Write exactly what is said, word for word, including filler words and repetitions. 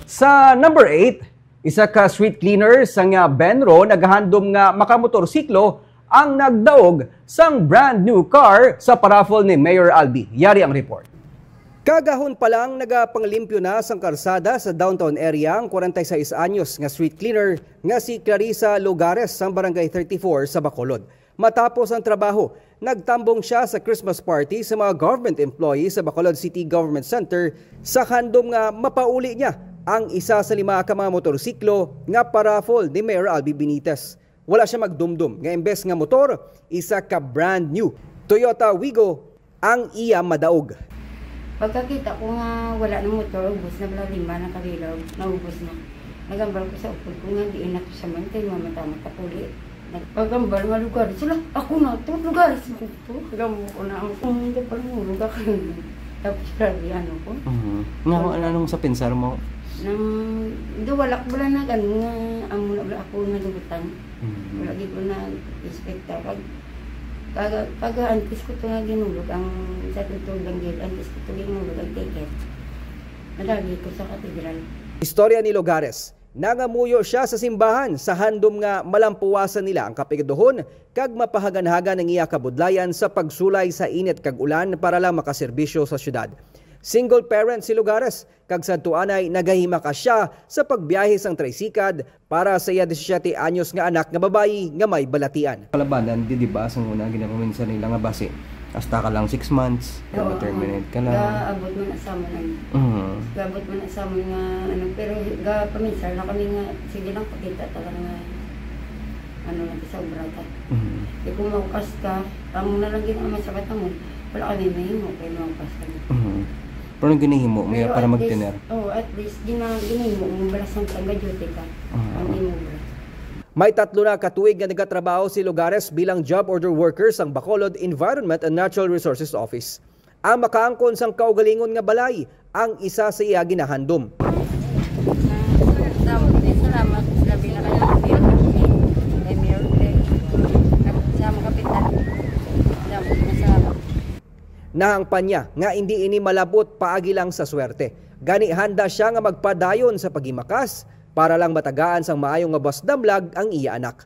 Sa number eight, isa ka street cleaner sang Benro nagahandom nga makamotorsiklo ang nagdaog sang brand new car sa paraffle ni Mayor Albi. Yari ang report. Kagahon pa lang nagapangalimpyo na sang karsada sa downtown area ang kwarenta y seis anyos nga street cleaner nga si Clarissa Lugares sang Barangay thirty-four sa Bacolod. Matapos ang trabaho, nagtambong siya sa Christmas party sa mga government employees sa Bacolod City Government Center sa handom nga mapauli niya ang isa sa lima ka mga motorsiklo nga paraffle ni Mayor Albi Benitez. Wala siya magdumdom nga imbes nga motor, isa ka brand new Toyota Wigo ang iya madaog. Pagkakita ko nga wala nang motor, ubos na bala, lima na ka bilog, naubos na. Nagambal ko sa upod ko nga diin na to sa man kay mamata-mata puli. Nagpagambal nga lugar sila, ako na to, lugar sa to. Gamo ko na ang kung hindi pa lumulog ako. Tapos grabe ano ko. Mhm. Nga, ano, anong sa pensar mo? Nang, do wala ko bala nag-ano nga, amo na bala ako nalugutan. Mhm. Wala gid ko na-expect ta. Pag, pag, pag antes ko to nga ginulog ang sa tuntun lang gid, antes ko to ginulog ang ticket. Nadagi ko sa katedral. Istorya ni Lugares, nangamuyo siya sa simbahan sa handom nga malampuwasan nila ang kapigaduhon kag mapahaganhagan ang iya kabudlayan sa pagsulay sa init kag ulan para lang makaserbisyo sa syudad. Single parent si Lugares, kag sadto anay nagahimakas siya sa pagbiyahe sang tricycad para sa iya disisiete anyos nga anak nga babayi nga may balatian. Kalabanan, di, di ba, sang una, ginakuminsa nila nga basi hasta ka lang six months, Oo, ma-terminate ka lang. Gaabot man sa amon, ano. Mhm. Gaabot man sa amon nga, ano, pero gapaminsar na kami nga, sige lang, pakita ta lang nga, ano, nagkasobra ta. Mhm. Di kung maukas ka, amo na lang gid ang masabat mo, wala kami mahimo, kay maukas kami. Mhm. Pero ang ginahimo mo Pero para at least, magtener. Oh, at least, gina-, ginahimo mo, balasan ka, ga-duty ka. Ah. Ang imo bala. May tatlo na ka tuig nga nagatrabaho si Lugares bilang job order worker sang Bacolod Environment and Natural Resources Office. Ang makaangkon sang kaugalingon nga balay ang isa sa iya ginahandom. Damo gid salamat, labi na kay Mayor, kay Mayor Glenn, sa mga kapitan. Damo gid salamat. Nahangpan niya nga indi ini malabot paagi lang sa swerte. Gani handa sia nga magpadayon sa paghimakas para lang matagaan sang maayo nga buwas damlag ang iya anak.